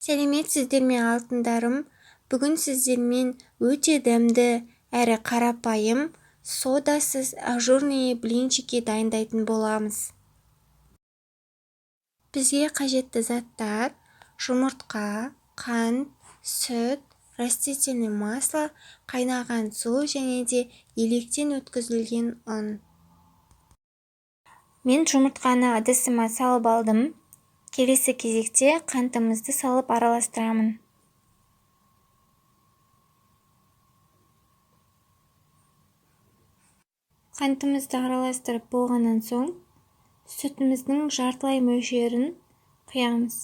Сәлеметсіздер ме, алтындарым! Бүгін сіздермен өте дәмді әрі қарапайым содасыз ажурные блинчики дайындайтын боламыз. Бізге қажетті заттар: жұмыртқа, қант, сүт, растительный масло, қайнаған су және де електен өткізілген ұн. Мен жұмыртқаны ыдысыма салып алдым. Келесі кезекте қантымызды салып араластырамын. Қантымызды араластырып болғаннан соң сүтіміздің жартылай мөлшерін құямыз.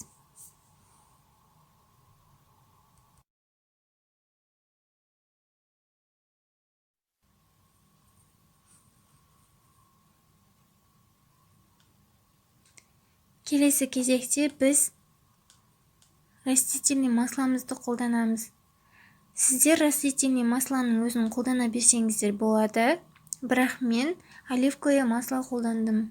Келесі кезекте біз растительный масломызды қолданамыз. Сіздер растительный маслоның өзін қолдана берсеңіздер болады, бірақ мен оливковое масло қолдандым.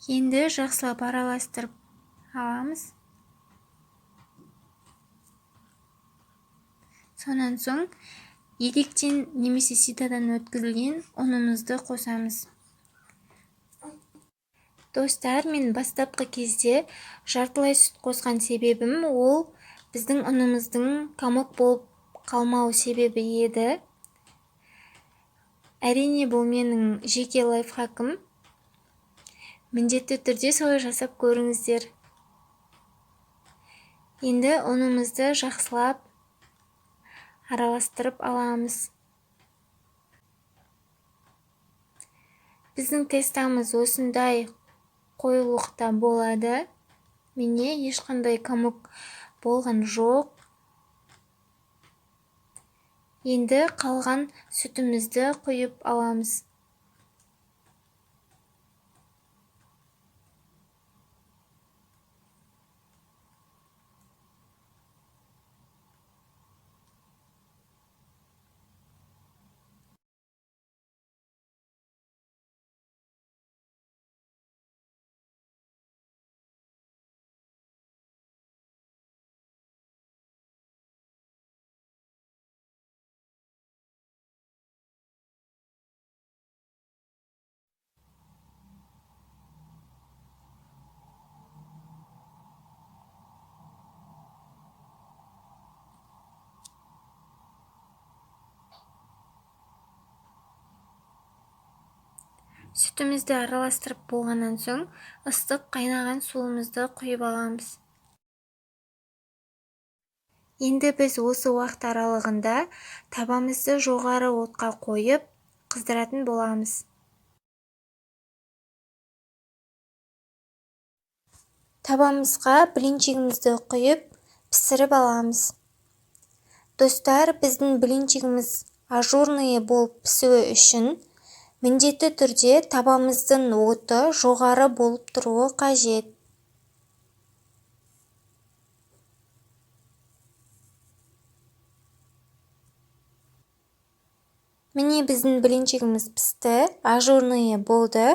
Енді жақсылап араластырып аламыз. Сонан соң електен немесе ситодан өткізілген ұнымызды қосамыз. Достар, мен бастапқы кезде жартылай сүт қосқан себебім ол біздің ұнымыздың комок болып қалмау себебі еді. Әрине, бұл менің жеке лайфхакым. Міндетті түрде солай жасап көріңіздер. Енді ұнымызды жақсылап араластырып аламыз. Біздің тестамыз осындай қоюлықта болады. Міне, ешқандай комок болған жоқ. Енді қалған сүтімізді құйып аламыз. Сүтімізді араластырып болғаннан соң ыстық қайнаған суымызды құйып аламыз. Енді біз осы уақыт аралығында табамызды жоғары отқа қойып қыздыратын боламыз. Табамызға блинчигімізді құйып пісіріп аламыз. Достар, біздің блинчигіміз ажурные болып пісуі үшін міндетті түрде табамыздың оты жоғары болып тұруы қажет. Міне, біздің блинчигіміз пісті, ажурные болды.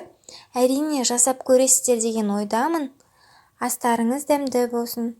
Әрине, жасап көресіздер деген ойдамын. Астарыңыз дәмді болсын.